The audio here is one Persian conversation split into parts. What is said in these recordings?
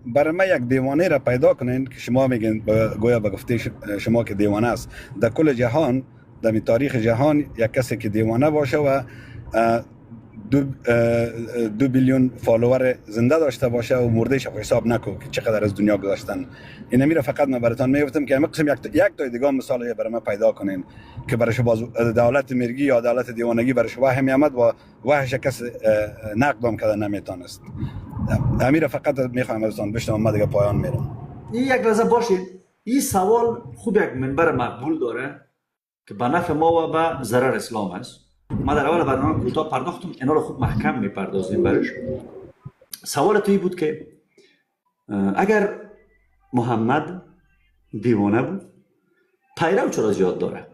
برای من یک دیوانه را پیدا کنین که شما میگین گویا به گفته شما که دیوانه است، در کل جهان، در تاریخ جهان یک کسی که دیوانه باشه و 2 بیلیون follower زنده داشته باشه و مردهش حساب نکو که چقدر از دنیا گذاشتن. این میره فقط من براتون میگفتم که همه قسم یک تا دیگه مثال برای من پیدا کنین که برای شما دولت مرگی یا دولت دیوانگی برای شما هم آمد و وحش کس نقدم کرده نمیتونست. امیر فقط میخوایم ازتون بشنوم، من دیگه پایان میرم. این یک لحظه باشید. این سوال خوب یک منبر مقبول داره که به نفع ما و به ضرر اسلام است. ما در اول برنامه کوتاه پرداختم، اینا رو خوب محکم میپردازیم برش. سوال توی بود که اگر محمد دیوانه بود پیرو چرا زیاد داره؟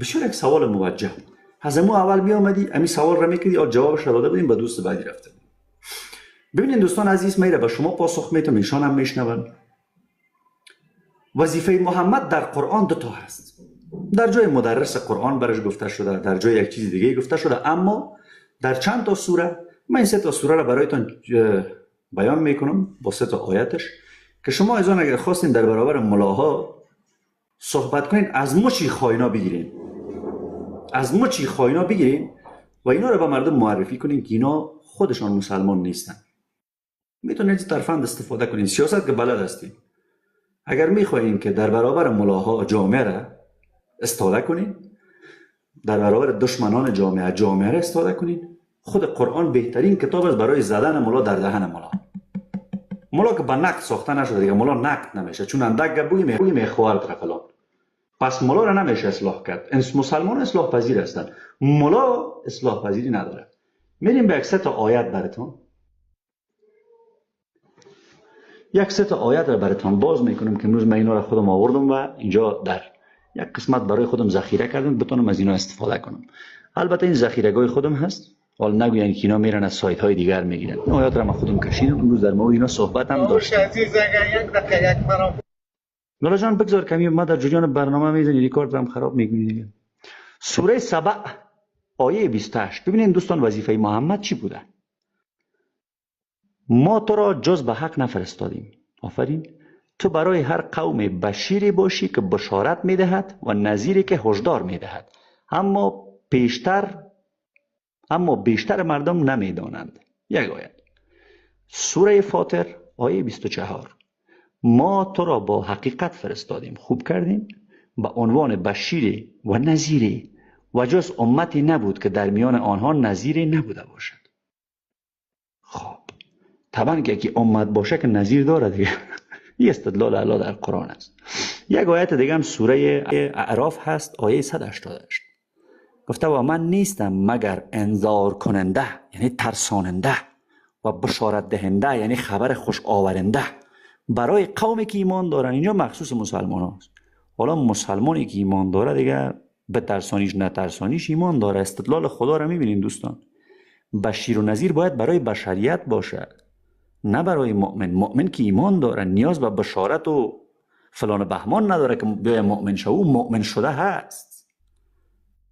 بسیار یک سوال موجه. از مو اول می آمدی امی سوال را میکردی، جوابش را داده بودیم، به دوست بعدی رفته. ببینید دوستان عزیز، من به شما پاسخ میتم، ایشان هم میشنون. وظیفه محمد در قرآن دو تا هست. در جای مدرس قرآن برش گفته شده، در جای یک چیز دیگه گفته شده، اما در چند تا سوره، من این سه تا سوره را برایتان بیان میکنم با سه تا آیتش که شما از آن اگر خواستین در برابر ملاها صحبت کنین، از مچی خاینا بگیرین، از مچی خاینا بگیرین و اینا رو به مردم معرفی کنین که اینا خودشان مسلمان نیستن. میتونید از ترفند استفاده کنین، سیاست که بلد هستین. اگر میخواین که در برابر ملاها جامعه را استفاده کنین، در برابر دشمنان جامعه را استفاده کنین، خود قرآن بهترین کتاب است برای زدن ملا در دهن ملا. ملا که به نقد ساخته نشده دیگه، ملا نقد نمیشه، چون اندک گپ بگی میخوارد را فلان. پس ملا را نمیشه اصلاح کرد. مسلمان اصلاح پذیر هستند، ملا اصلاح پذیری نداره. میریم به یک سه تا آیت براتون، یک سه تا آیت را براتون باز میکنم که امروز من اینا را خودم آوردم و اینجا در یک قسمت برای خودم ذخیره کردم بتونم از اینا استفاده کنم. البته این ذخیره‌گاه خودم هست، حالا نگوین که اینا میرن از سایت های دیگر میگیرن. این آیات را من خودم کشیدم، امروز در مورد اینا صحبت هم داشتم. لالا جان بگذار کمی ما در جریان برنامه میزنی، ریکارد هم خراب میکنی دیگه. سوره سبع آیه 28. ببینید دوستان وظیفه محمد چی بوده؟ ما تو را جز به حق نفرستادیم. آفرین. تو برای هر قوم بشیری باشی که بشارت میدهد و نذیری که هشدار میدهد، اما بیشتر مردم نمیدانند. یک آیت. سوره فاطر آیه 24. ما تو را با حقیقت فرستادیم. خوب کردیم. به عنوان بشیری و نذیری و جز امتی نبود که در میان آنها نذیری نبوده باشد. خب طبعا که یکی امت باشه که نذیر داره دیگه. این استدلال الله در قرآن است. یک آیت دیگه هم سوره اعراف هست آیه 188. گفته و من نیستم مگر انذار کننده، یعنی ترساننده، و بشارت دهنده، یعنی خبر خوش آورنده برای قومی که ایمان دارن. اینجا مخصوص مسلمان هاست. حالا مسلمانی که ایمان داره دیگه به ترسانیش نترسانیش ایمان داره. استدلال خدا رو میبینین دوستان. بشیر و نذیر باید برای بشریت باشه، نه برای مؤمن. مؤمن که ایمان داره نیاز به بشارت و فلان بهمان نداره که بیای مؤمن شه، او مؤمن شده هست.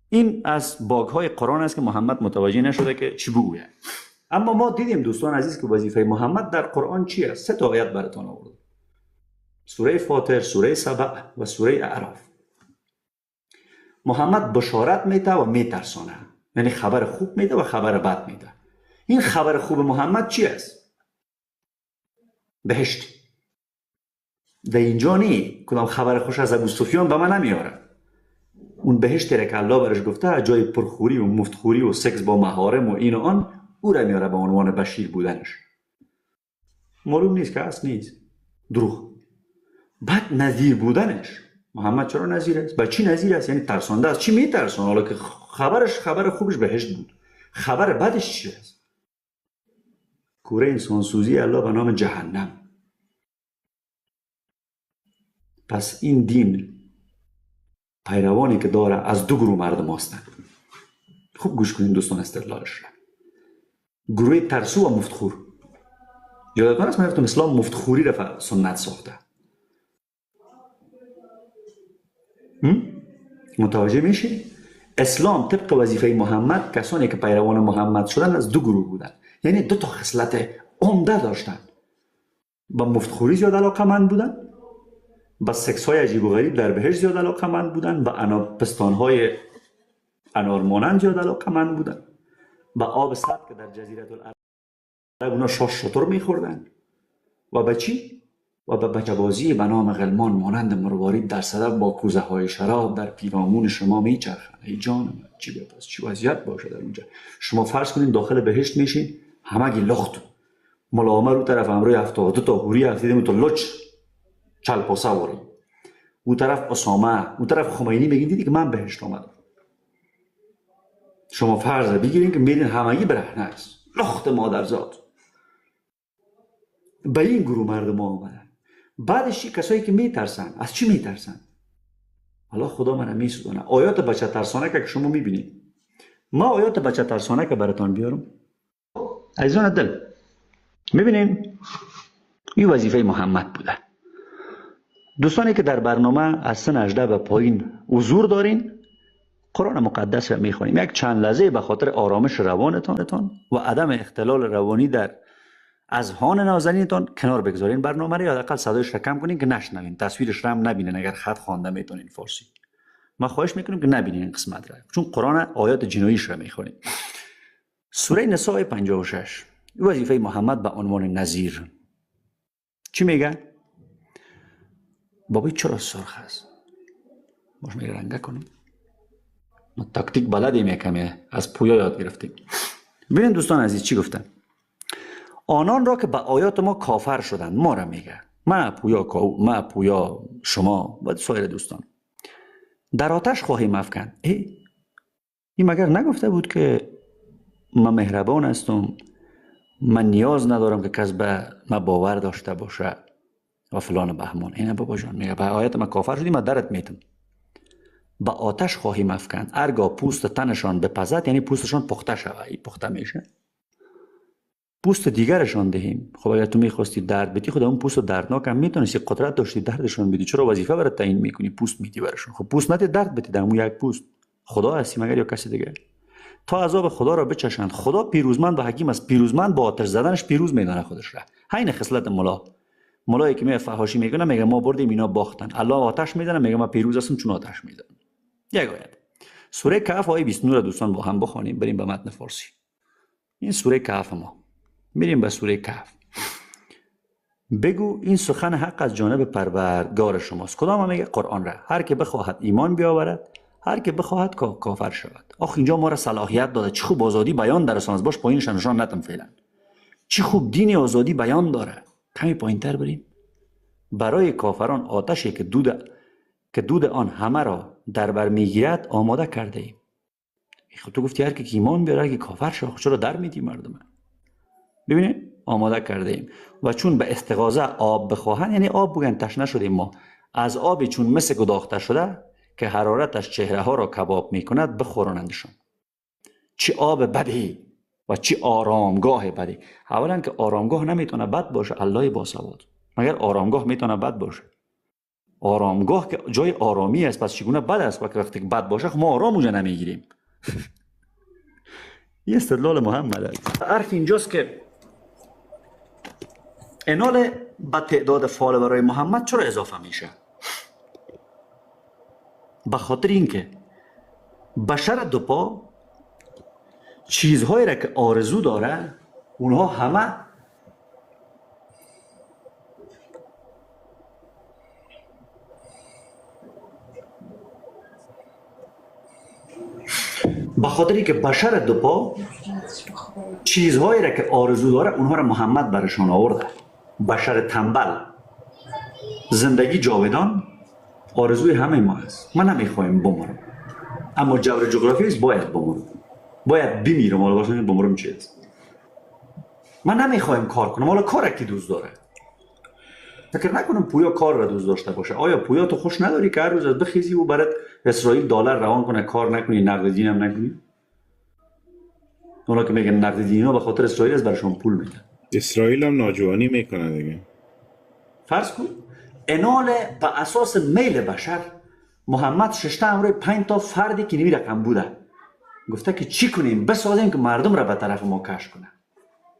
این از باگ های قرآن است که محمد متوجه نشده که چی بگوید. اما ما دیدیم دوستان عزیز که وظیفه محمد در قرآن چی است. سه تا آیت براتون آوردم: سوره فاطر، سوره سبع و سوره اعراف. محمد بشارت میده و میترسانه، یعنی خبر خوب میده و خبر بد میده. این خبر خوب محمد چی است؟ بهشت. در اینجا نی کدام خبر خوش از ابو سفیان به من نمیاره. اون بهشت را که الله برش گفته جای پرخوری و مفتخوری و سکس با محارم و این و آن، او را میاره به عنوان بشیر بودنش. معلوم نیست که اصل نیست، دروغ. بعد نذیر بودنش، محمد چرا نذیر است؟ با چی نذیر است؟ یعنی ترسانده است. چی میترسان؟ حالا که خبرش خبر خوبش بهشت بود، خبر بدش چی است؟ کوره انسانسوزی الله به نام جهنم. پس این دین پیروانی که داره از دو گروه مردم هستند. خوب گوش کنین دوستان استدلالش را. گروه ترسو و مفتخور. یادتان است من گفتم اسلام مفتخوری را سنت ساخته. متوجه میشی؟ اسلام طبق وظیفه محمد کسانی که پیروان محمد شدن از دو گروه بودن، یعنی دو تا خصلت عمده داشتن. با مفتخوری زیاد علاقه‌مند بودن، با سکس های عجیب و غریب در بهشت زیاد علاقه‌مند بودن، با پستان های انار مانند زیاد علاقه‌مند بودن، با آب سرد که در جزیره العرب اونا شاش شتر میخوردن، و به چی؟ و به بچه‌بازی به نام غلمان مانند مروارید در صدف با کوزه های شراب در پیرامون شما میچرخند. ای جان من، چی بپس چی وضعیت باشه در اونجا. شما فرض کنین داخل بهشت میشین، همگی لخت، ملا عمر او طرف امروی 72 تا حوری هفتیدیم تو لچ چلپاسه واری، او طرف اسامه، او طرف خمینی، میگین دیدی که من بهشت آمدم. شما فرض بگیرین که میرین همگی برهنه است، لخت مادرزاد. به این گروه مردم آمدن. بعدش کسایی که میترسن، از چی میترسن؟ حالا خدا منو میسوزانه. آیات بچه ترسانه که شما میبینید، ما آیات بچه ترسانه که براتون بیارم عزیزان دل، میبینین این وظیفه محمد بوده. دوستانی که در برنامه از سن 18 به پایین حضور دارین، قرآن مقدس رو میخوانیم. یک چند لحظه به خاطر آرامش روانتان و عدم اختلال روانی در اذهان نازنینتان کنار بگذارین برنامه رو، یا حداقل صدایش رو کم کنین که نشنوین، تصویرش رو هم نبینین اگر خط خوانده میتونین فارسی. ما خواهش میکنیم که نبینین این قسمت رو، چون قرآن آیات جناییش رو میخوانیم. سوره نساء 56، وظیفه محمد به عنوان نذیر. چی میگه؟ بابای چرا سرخ است؟ باش میگه رنگه کنیم. ما تاکتیک بلدیم یکمی، از پویا یاد گرفتیم. ببینید دوستان عزیز چی گفتن؟ آنان را که به آیات ما کافر شدند، ما را میگه، من پویا، ما پویا، شما و سایر دوستان، در آتش خواهیم افکند. این مگر نگفته بود که من مهربان هستم، من نیاز ندارم که کس به من باور داشته باشه و فلان بهمان. اینه بابا جان میگه به آیات ما کافر شدی، من درت میتم. به آتش خواهیم افکند ارگاه پوست تنشان بپزد، یعنی پوستشان پخته شود، پخته میشه، پوست دیگرشان دهیم. خب اگر تو میخواستی درد بدی، خود اون پوست دردناک هم میتونستی، قدرت داشتی دردشان بدی، چرا وظیفه برات تعیین میکنی پوست میدی براشون؟ خب پوست نده، درد بدی در اون یک پوست. خدا هستی مگر یا کسی دیگه؟ تا عذاب خدا را بچشند. خدا پیروزمند و حکیم است. پیروزمند با آتش زدنش پیروز میدانه خودش را. همین خصلت ملا. ملایی که می فحاشی میکنه میگه ما بردیم اینا باختن. الله آتش میزنه میگه ما پیروز هستم چون آتش میزنم. یک آیت سوره کهف آیه 29 را دوستان با هم بخوانیم، بریم به متن فارسی. این سوره کهف ما. میریم به سوره کهف. بگو این سخن حق از جانب پروردگار شماست. کدام میگه؟ قرآن را. هر که بخواهد ایمان بیاورد، هر که بخواهد کافر شود. آخ اینجا ما را صلاحیت داده. چه خوب آزادی بیان در است. باش پایینش نشان ندم فعلا. چه خوب دین آزادی بیان داره. کمی پایینتر بریم. برای کافران آتشی که دود آن همه را در بر میگیرد آماده کرده ایم. خب تو گفتی هر که ایمان بیاره، هر که کافر شود، چرا در میدی مردم؟ ببینید آماده کرده ایم. و چون به استغاثه آب بخواهند، یعنی آب بگن تشنه شدیم ما، از آبی چون مثل گداخته شده که حرارتش چهره ها را کباب می کند بخورانندشان. چه آب بدی و چه آرامگاه بدی. اولا که آرامگاه نمیتونه بد باشه، الله باسواد. مگر آرامگاه میتونه بد باشه؟ آرامگاه که جای آرامی است، پس چگونه بد است؟ و وقتی که بد باشه ما آرام اونجا نمیگیریم. این استدلال محمد است. حرف اینجاست که انال به تعداد فال برای محمد چرا اضافه میشه؟ به خاطر اینکه بشر دو پا چیزهایی را که آرزو داره اونها همه به خاطر اینکه بشر دو پا چیزهایی را که آرزو داره اونها را محمد برشان آورده. بشر تنبل، زندگی جاودان آرزوی همه ما است. ما نمیخوایم بمرم، اما جبر جغرافی است، باید بمرم، باید بمیرم. حالا باشه بمرم چی است؟ من نمیخوایم کار کنم. حالا کار کی دوست داره؟ فکر نکنم پویا کار را دوست داشته باشه. آیا پویا تو خوش نداری که هر روز از بخیزی و برات اسرائیل دلار روان کنه، کار نکنی، نقد دین هم نکنی؟ اونا که میگن نقد دینی ها به خاطر اسرائیل از براشون پول میدن. اسرائیل هم ناجوانی میکنه دیگه. فرض کن انال به اساس میل بشر محمد ششته امروی 5 تا فردی که نمی رقم بوده گفته که چی کنیم بسازیم که مردم را به طرف ما کش کنه.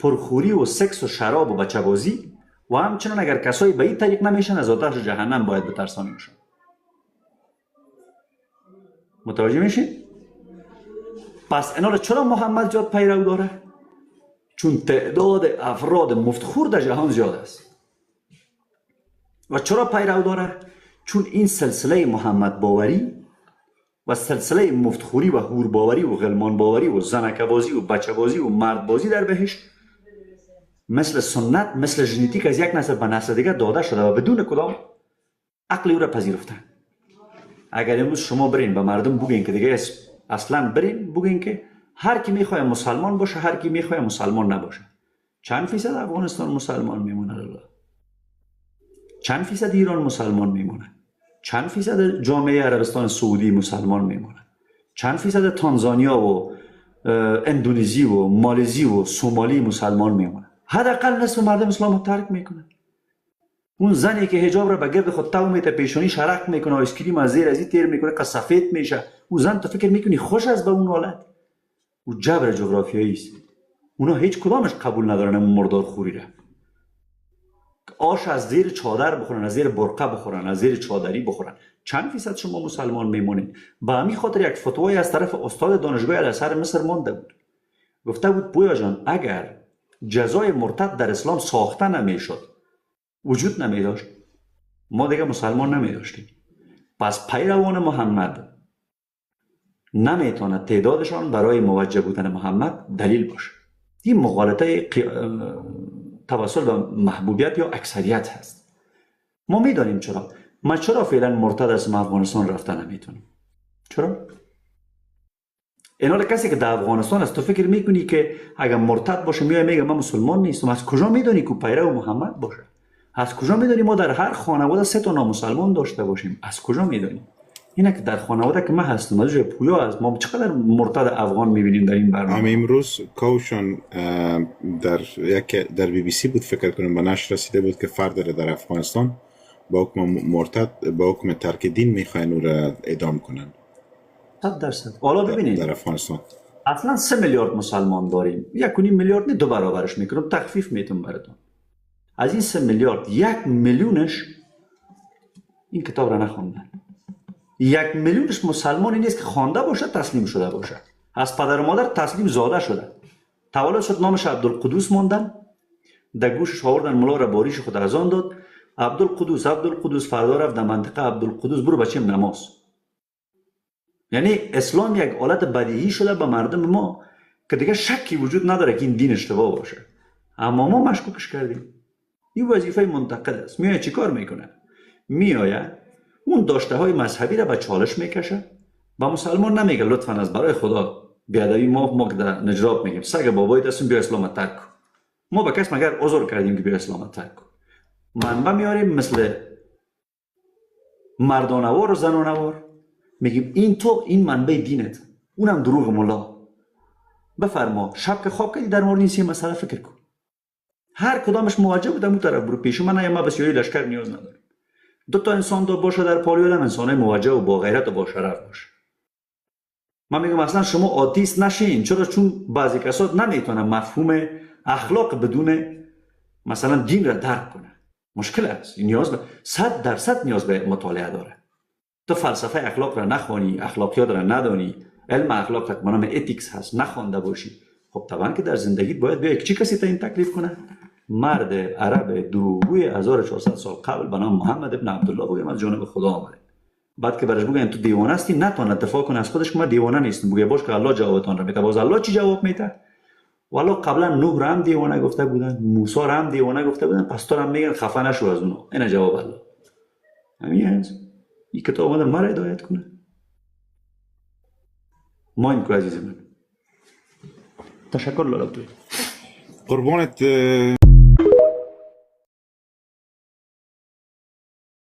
پرخوری و سکس و شراب و بچه‌بازی و همچنان اگر کسایی به این طریق نمیشن از آتش جهنم باید بترسانیمشون. متوجه میشین؟ پس اینا چرا محمد زیاد پیرو داره؟ چون تعداد افراد مفتخور در جهان زیاد است. و چرا پیرو داره؟ چون این سلسله محمد باوری و سلسله مفتخوری و هور باوری و غلمان باوری و زنکبازی و بچه بازی و مرد بازی در بهشت مثل سنت، مثل ژنتیک از یک نسل به نسل دیگر داده شده و بدون کدام عقل او را پذیرفتن. اگر امروز شما برین به مردم بگین که دیگه اصلا برین بگین که هر کی میخواد مسلمان باشه، هر کی میخواد مسلمان نباشه، چند فیصد افغانستان مسلمان میمونه؟ الله، چند فیصد ایران مسلمان میمونه؟ چند فیصد جامعه عربستان سعودی مسلمان میمونه؟ چند فیصد تانزانیا و اندونزی و مالزی و سومالی مسلمان میمونه؟ حداقل نصف مردم اسلام رو ترک میکنه. اون زنی که حجاب را به گرد خود تو میته، پیشانی شرق میکنه، آیسکریم از زیر از این تیر میکنه، قص سفید میشه، اون زن تو فکر میکنی خوش است به اون حالت؟ او جبر جغرافیایی است. اونا هیچ کدامش قبول ندارن اون مردار خوری را. آش از زیر چادر بخورن، از زیر برقه بخورن، از زیر چادری بخورن. چند فیصد شما مسلمان میمونید؟ به همین خاطر یک فتوای از طرف استاد دانشگاه الازهر مصر مانده بود، گفته بود پویا جان اگر جزای مرتد در اسلام ساخته نمیشد، وجود نمی داشت، ما دیگه مسلمان نمی داشتیم. پس پیروان محمد نمیتونه تعدادشان برای موجه بودن محمد دلیل باشه. این مغالطه توسل به محبوبیت یا اکثریت هست. ما میدانیم چرا. من چرا فعلا مرتد از افغانستان رفته نمیتونم؟ چرا؟ اینا کسی که در افغانستان است تو فکر میکنی که اگر مرتد باشه میای میگه من مسلمان نیستم. از کجا میدونی که پیرو محمد باشه؟ از کجا میدونی ما در هر خانواده 3 تا نامسلمان داشته باشیم؟ از کجا میدونی؟ اینه که در خانواده که من هستم از پویا است، ما چقدر مرتد افغان میبینیم در این برنامه. امروز کوشان در یک در بی بی سی بود فکر کنم به نشر رسیده بود که فرد در افغانستان با حکم مرتد، با حکم ترک دین میخواین او را اعدام کنن. 100%. حالا ببینید در افغانستان اصلا 3 میلیارد مسلمان داریم، 1.5 میلیارد نه، 2 برابرش میکنم، تخفیف میتونم براتون. از این 3 میلیارد 1 میلیونش این کتاب را نخوندن. 1 میلیونش مسلمانی نیست که خوانده باشه، تسلیم شده باشه، از پدر و مادر تسلیم زاده شده، تولد شد، نامش عبدالقدوس ماندن، در گوشش آوردن ملا را باریش خود اذان داد، عبدالقدوس عبدالقدوس، فردا رفت در منطقه عبدالقدوس برو بچیم نماز. یعنی اسلام یک حالت بدیهی شده به مردم ما که دیگه شکی وجود نداره که این دین اشتباه باشه، اما ما مشکوکش کردیم. این وظیفه منتقد است. میاد چیکار میکنه؟ میآید اون داشته های مذهبی را به چالش میکشه و مسلمان نمیگه لطفا از برای خدا بیادبی، ما که در نجراب میگیم سگ بابای دستون بیا اسلام ترک کن. ما به کس مگر عذر کردیم که بیا اسلام ترک کن؟ منبع میاریم مثل مردانوار و زنانوار، میگیم این تو این منبع دینت، اونم دروغ ملا. بفرما شب که خواب کردی در مورد این سه مسئله فکر کن. هر کدامش موجه بودم اون طرف برو پیش من، ما بسیاری لشکر نیاز نداریم. 2 تا انسان دو باشه در پالیولم، انسانای موجه و با غیرت و با شرف باشه. من میگم اصلا شما آتیست نشین. چرا؟ چون بعضی کسا نمیتونن مفهوم اخلاق بدون مثلا دین را درک کنه. مشکل است. نیاز به 100% نیاز به مطالعه داره. تو فلسفه اخلاق را نخوانی، اخلاقیات را ندانی، علم اخلاق را به نام ethics هست نخوانده باشی، خب طبعا که در زندگیت باید بیای چی کسی تا این تکلیف کنه؟ مرد عرب دروغگوی 1400 سال قبل به نام محمد ابن عبدالله بگم از جانب خدا آمده. بعد که برش بگن تو دیوانه هستی، نتونه دفاع کنه از خودش که من دیوانه نیستم، بگه باش که الله جوابتان را میده. باز الله چی جواب میده؟ والا قبلا نوح را هم دیوانه گفته بودن، موسی را هم دیوانه گفته بودن، پس تو هم میگن خفه نشو از اونها. اینا جواب الله. همین هست. این کتاب اومده مرا هدایت کنه. ما این کو عزیز من. تشکر لالا. قربانت.